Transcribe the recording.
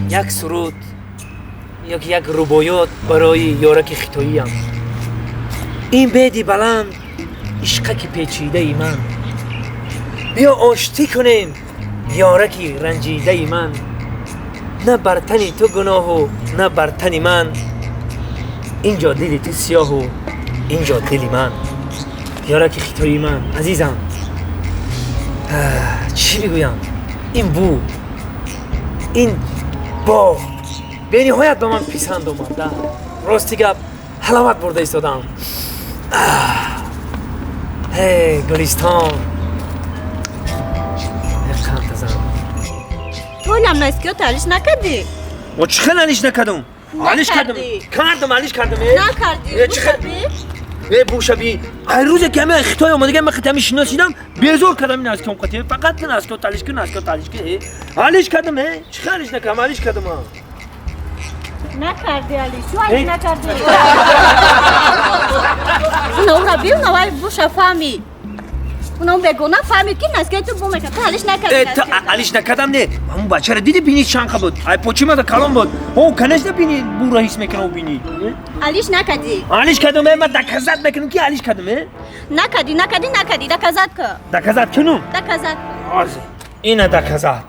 Як суруд ёки як рубоёт барои ёраки хитоиям. Ин беди баланд, ишқаки печидаи ман, биё оштӣ кунем, ёраки ранҷидаи ман. На бар тани ту гуноҳу, на бар тани ман, инҷо дили ту сиёҳу, инҷо дили ман. Ёраки хитоии ман, азизам, чӣ бигӯям? Ин бӯ, ин боғ бениҳоят ба ман писанд омада. Рости гап, ҳаловат бурда истодам. Ҳе, гулистон қантазан. Толам наскиё алиш накардӣ? О, чӣ хел алиш накардам? Алиш кардам, кардам, алиш кардам. Накардӣ. Э, чӣ хел? Э, бушаби, ай рӯзе ки ҳами хитой омадага, ман хитами шиносидам, безор кардам ин наскиём қати. Фақат ки наскиё алиш кун, наскиё алиш кун. Э, алиш кардам, э, чӣ хел алиш накардам? Алиш кардам. Накардӣ алиш, чӯ алиш накардӣ? Уна ура би, уна вай буша фаҳмид, уна бегона фаҳмид, ки наскиёи ту бу мекард. Ту алиш накардӣ. Э, алиш накардам, не. Ҳамун бачара диди, бини чанқа буд, ай почимада калон буд. О, конечно, бини бура ҳис мекунам, бини. Алиш накардӣ. Алиш кардам, э, ман доказать мекунам, ки алиш кардам, э. Накардӣ, накардӣ, накардӣ. Доказать кун. Доказать кунум? Доказать. Ина доказать.